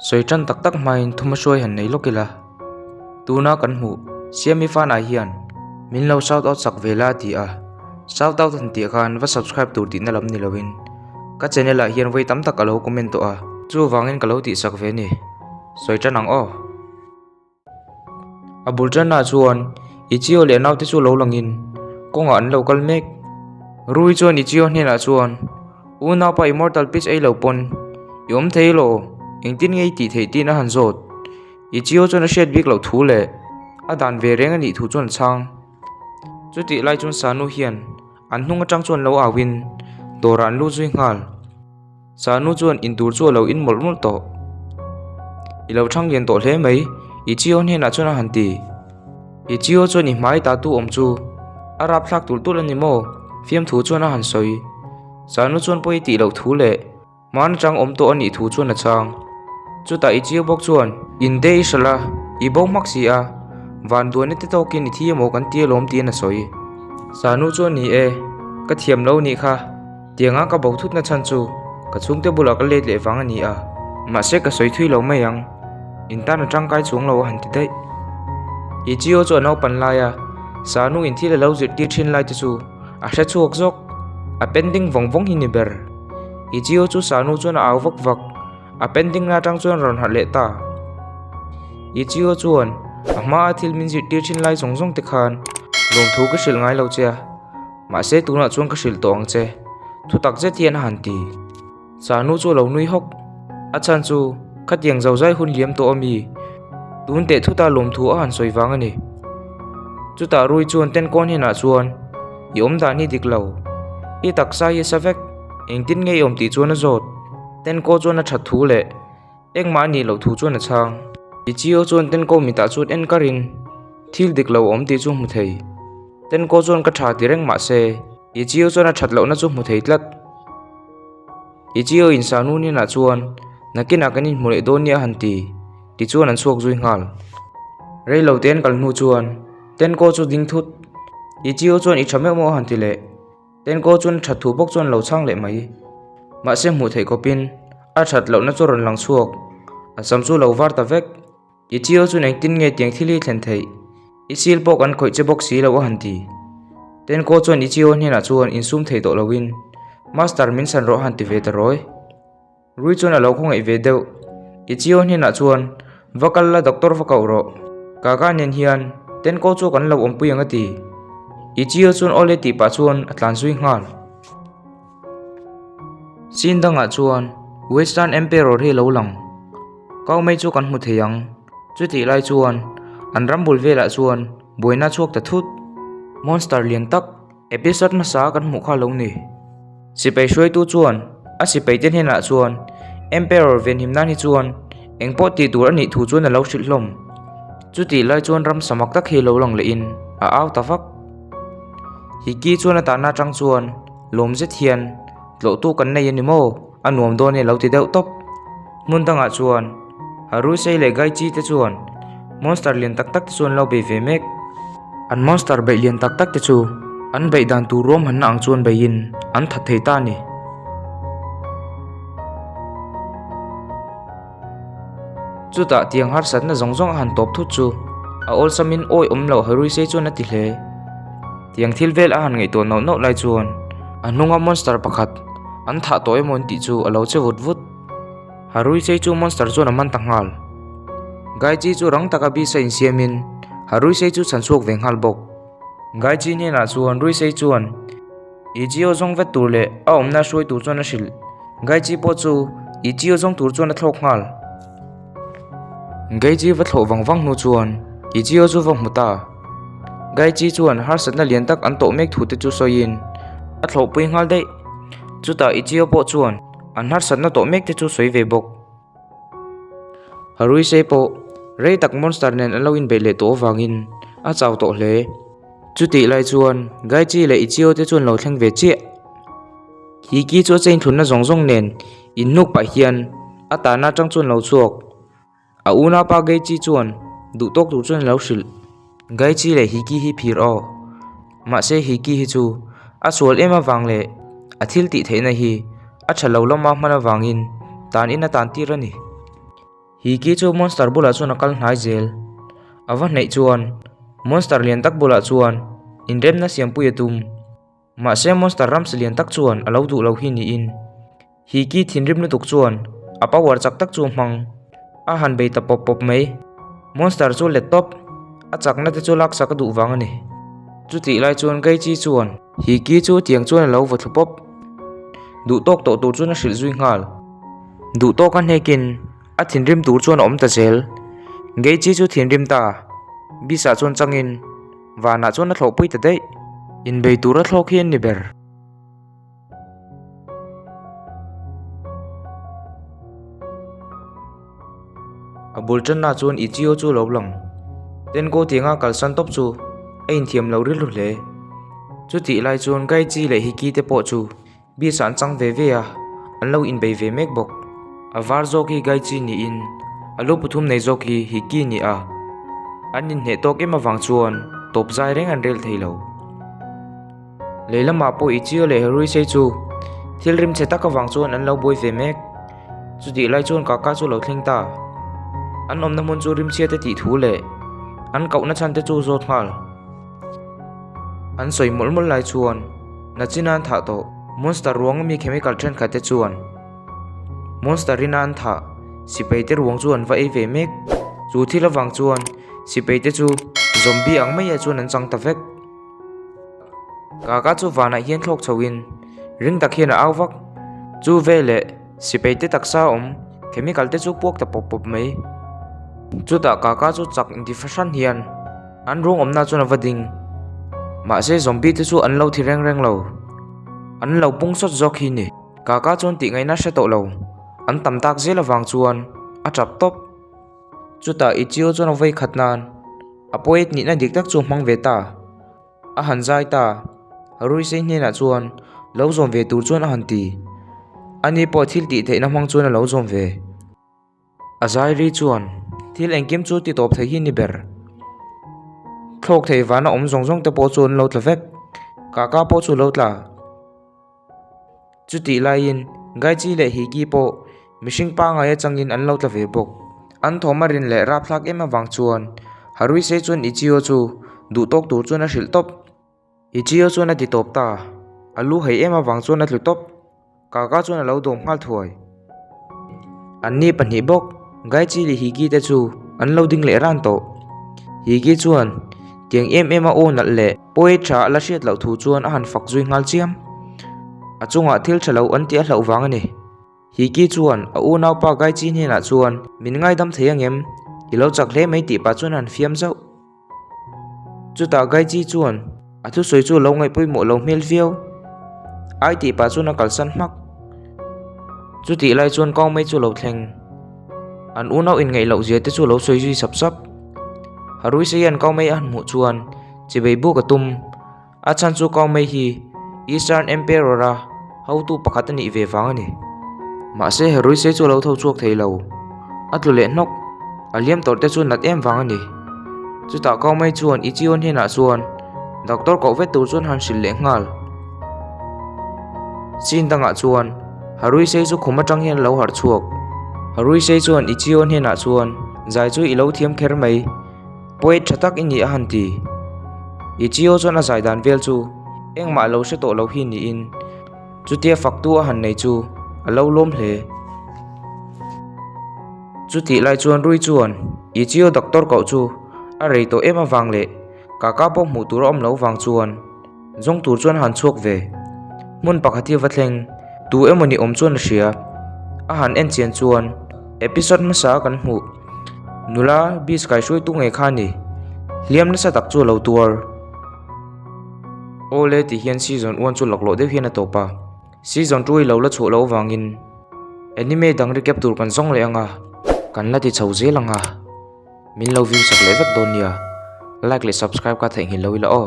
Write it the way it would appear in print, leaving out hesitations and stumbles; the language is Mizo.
Sawi tan tak tak hmain thuma hruai han nei lawk ila. Tuna kan hmuh Siami Fanai hian min lo shout out sak ve la a ti a, shout out han tih khan va subscribe tur tihna lam ni loin ka channel ah hian vawi tam tak a lo comment tawh a, chuvangin ka lo tihsak ve a ni. Sawi tan ang aw. A bul tanah chuan Ichio leh a naute chu lo langin kawngah an lo kal mek. Rui chuan Ichio hnenah chuan, Unaupa Immortal Peach ei lo pawn i awm thei elaw? Engtin nge i tih theih tiin a han zawt. Ichio chuan a hriat bik loh thu leh a dan ve reng a nih thu chuan a chhang. Chutih lai chuan Sanu hian an hnung atang chuan lo auin dawrah an lut zui nghal. Sanu chuan intur chu a lo in mawlh mawlh tawh. I lo thang lian tawh hle mai, Ichio hnenah chuan a han ti. Ichio chuan i hmai ta tu awm chu a rap thlak tulh tulh a ni maw? Fiamthu chuan a han sawi. Sanu chuan pawi tih loh thu leh hman atang awm tawh a nih thu chuan a chhang. Chutah Ichio bawk chuan, Inte i hralh a, i bo hmak si a, vanduaina te tawkin i thi emaw kan ti alawm tiin a sawi. Sanu chuan ni e, ka thiam lo nih kha. Tianga ka bo thutna chhan chu ka chhungte bulah ka let leh vang a ni a, mahse ka sawi thui lo mai ang, in tan a tangkai chuang lo a han ti daih. Ichio chu a naupan lai a, Sanu in thil a lo zirtir thin lai te chu a hre chhuak zawk, a pending vawng vawng hi ni ber. Ichio chu Sanu chuan a au vak vak, a pending na atang chuan rawn harh leh ta. Ichio chuan a hmaa thil min zirtir thin lai zawng zawng te khan lawmthu ka hrilh ngai lo che a. Mahse tunah chuan ka hrilh tawh ang che, thu tak zet hian a han ti. Sanu chu a lo nui hawk. A chhan chu khatiang zozai hun liam tawh a mi? Tun teh thuta lawmthu a han sawi vang a ni. Chutah Rui chuan Tenkawn hnenah chuan, I awm dan hi dik lo. I taksa hi a sa vek. Engtin nge i awm tih chuan a zawt. Tenkaw chuan a that thu leh Engmah a nih loh thu chuan a chhang. Ichio chuan Tenko mitah chuan en karin thil dik lo awm tih chu hmu thei. Tenko chuan ka tha ti reng mah se, Ichio chuan a that lohna chu hmu thei tlat. Ichio in Sanu hnenah chuan nakinah kan inhmu leh dawn nia a han ti, tichuan an chhuak zui nghal. Rei lo te an kal hnu chuan Tenko chu ding thut. Ichio chuan i tha meuh maw a han ti leh. Tenko chuan that thu bawk chuan lo chhang leh mai. Mahse hmuh theih khawpin a that lohna chu rawn lang chhuak. A sam chu lo var ta vek. Ichio chuan engtin nge tiang thil hi thlen theih? I sil pawh kan khawih che bawk si lo a han ti. Tenko chuan Ichio hnenah chuan insum thei tawh loin Master min chhan rawh a han ti ve ta rawi. Rui chuan a lo khawngaih ve deuh. Ichio hnenah chuan, Va kal la doctor va koh rawh. Kaka nen hian Tenko chu kan lo awmpui ang a ti. Ichio chuan awle tih pah chuan a tlan zui nghal. Scene dangah chuan Western Emperor hi a lo lang. Kau mai chu kan hmu thei ang. Chutih lai chuan an ram bul velah chuan buaina a chhuak ta thut. Monster lian tak Episode hmasa kan hmuh kha lo ni. Sipai hruaitu chuan a sipai te hnenah chuan Emperor venhim nan hi chuan engpawh tih tur a nih thu chuan a lo hrilh hlawm. Chutih lai chuan ram samak tak hi lo lang lehin a au ta vak. Hiki chuan a tahna atang chuan lawm zet hian tlawhtu kan nei a ni maw? A nuam dawn e lo ti deuh tawp. Hmun dangah chuan Harusei leh Gaichi te chuan monster lian tak tak te chu an lo bei ve mek. An monster beih lian tak tak te chu an beih dan tur ruahmanna ang chuan beiin an that thei ta a ni. Chutah tiang harsatna zawng zawng a han tawp thut chu a awlsamin awi awm loh Harusei chuan a ti hle. Tiang thil vel a han ngaihtuah nauh nauh lai chuan a hnunga monster pakhat an thah tawh emaw an tih chu a lo che vut vut. Haruisei chu monster chuan a man ta nghal. Gaichi chu rang taka beast a insiamin Haruisei chu chhan chhuak ve nghal bawk. Gaichi hnenah chuan Ruisei chuan Ichio zawng vet tur leh a awmna hruai tur chuan a hrilh. Gaichi pawh chu Ichio zawng tur chuan a thlawk nghal. Gaichi va thlawh vang vang hnu chuan Ichio chu va hmu ta. Gaichi chuan harsatna lian tak an tawh mek thu te chu sawiin a thlawhpui nghal daih. Chutah Ichio pawh chuan An harsatna tawh mek te chu sawi ve bawk. Haruisei pawh rei tak monster nen an lo inbeih leh tawh avangin a chau tawh hle. Chutih lai chuan Gaichi leh Ichio te chuan lo thleng ve chiah. Hiki chu a chain thlunna zawng zawng nen inhnuk pah hian a tahna atang chuan lo chhuak. A unaupa Gaichi chuan duh tawk tur chuan a lo hrilh. Gaichi leh Hiki hi phir aw. Mahse Hiki hi chu a sual em avang leh a thil tih theihna hi a tha lo lama hman avangin tan in a tan tir a ni. Hiki chu monster bulah chuan a kal hnai zel. A va hnaih chuan monster lian tak bulah chuan inremna siampui a tum. Mahse monster ramsa lian tak chuan a lo duh lo hi niin Hiki thinrim lutuk chuan a power chak tak chu a hmang. A han bei ta pawp pawp mai. Monster chu let tawp, a chakna te chu laksak a duh vang a ni. Chutih lai chuan Gaichi chuan Hiki chu tiang chuan a lo vaw thlu pawp. Duh tawk tawh tur chuan a hrilh zui nghal. Duh tawk a hnekin a thinrim tur chuan a awm ta zel. Gaichi chu thinrim ta, Beast-ah chuan changin vanah chuan a thlawhpui ta daih. Inbei tura thlawk hi an ni ber. A bul tanna chuan Ichio chu lo lang. Tenko tianga kalsan tawp chu a inthiam lo rilru hle. Chutih lai chuan Gaichi leh Hiki te pawh chu Beast ah an chang ve ve a, an lo inbei ve mek bawk. A var zawk hi Gaichi niin a lu pathum nei zawk hi Hiki ni a. An inhneh tawk em avang chuan tawp zai reng an rel thei lo. Lei lamah pawh Ichio leh Heruisei chu thil rim chhe tak avang chuan an lo buai ve mek. Chutih lai chuan Kaka chu lo thleng ta. An awmna hmun chu rimchhia te tih thu leh an kohna chhan te chu zawt nghal. An sawi mawlh mawlh lai chuan Nachina an thah tawh. Monster ruang ami chemical thenkhat te chuan Monster ina an thah sipai te ruang chu an va ei ve mek. Chu thil avang chuan sipai te chu zombie ang maiah chuan an chang ta vek. Kaka chu vanah hian thlawk chho in ring tak hian a au vak. Chu veleh sipai te taksa awm chemical te chu puak ta pawp pawp mai. Chutah Kaka chu chak inti fahran hian an ruang awmna chuan a va ding. Mahse zombie te chu an lo thi reng reng lo. An lo pung sawt zawk hi ni. Kaka chuan tih ngaihna hre tawh lo. An tam tak zel avang chuan a tap tawp. Chutah Ichio chuan a vawi khat nan a poet nihna dik tak chu a hmang ve ta. A han zai ta. Ruisei hnenah chuan lo zawm ve tur chuan a han ti. Ani pawh thil tih theihna hmang chuan a lo zawm ve. A zai ri chuan thil engkim chu ti tawp thei hi ni ber. Thlawk thei vana awm zawng zawng te pawh chu an lo tla vek. Kaka pawh chu lo tla. Chutih laiin Gaichi leh Hiki pawh mihring pangngai atangin an lo tla ve bawk. An thawm a rin leh rapthlak em avang chuan Haruisei chuan Ichio chu duh tawk tur chuan a hrilh tawp. Ichio chuan a ti tawp ta, a lu hei em avang chuan a tlu tawp. Kaka chuan a lo dawm nghal thuai. Anni pahnih bawk, Gaichi leh Hiki te chu an lo ding leh ran tawh. Hiki chuan tiang em em a aw nalh leh pawi tha a la hriat loh thu chuan a han fak zui nghal chiam. A chungah thil tha lo an tih a hlauh vang a ni. Hiki chuan a unaupa Gaichi hnenah chuan min ngaidam thei angem? I lo chak hle mai tih pah chuan a han fiam zauh. Chutah Gaichi chuan a thusawi chu lo ngaih pawimawh lo hmel viau. Ai tih pah chuan a kalsan hmak. Chutih lai chuan kau mai chu lo thleng. An unau inngaih loh zia te chu lo sawi zui sap sap. Haruisei an kau mai a han hmuh chuan chibei buk a tum. A chhan chu kau mai hi Eastern Emperor-a hotu pakhat a nih ve vang a ni. Mahse Heruisei chu a lo tho chhuak thei lo. A tlu leh hnawk. A liam tawrh te chu nat em vang a ni. Chutah kau mai chuan Ichion hnenah chuan doctor koh vet tur chuan han hrilh leh nghal. Scene dangah chuan Haruisei chu khum atang hian a lo harh chhuak. Haruisei chuan Ichion hnenah chuan zai chu i lo thiam kher mai. Poet tha tak i ni a han ti. Ichio chuan a zai dan vel chu engmah lo hre tawh lo hi niin chutia faktu a han nei chu a lo lawm hle. Chutih lai chuan Rui chuan Ichio doctor koh chu a rei tawh em avang leh Kaka pawh hmuh tur a awm lo vang chuan zawng tur chuan a han chhuak ve. Hmun pakhat hi a va thleng, tu emaw ni awm chuan a hria. A han en chian chuan episode hmasa a kan hmuh nula beach kaihruaitu ngei kha a ni. Hliam nasa tak chu a lo tuar. Awle tih hian season one chu laklawh deuh hian a tawp a, season two hi lo la chhuah loh avangin anime dang recap tur kan zawng leh ang a, kan la ti chho zel ang a, min lo view sak leh vek dawn nia. Like leh subscribe kha theihnghilh lo ila aw.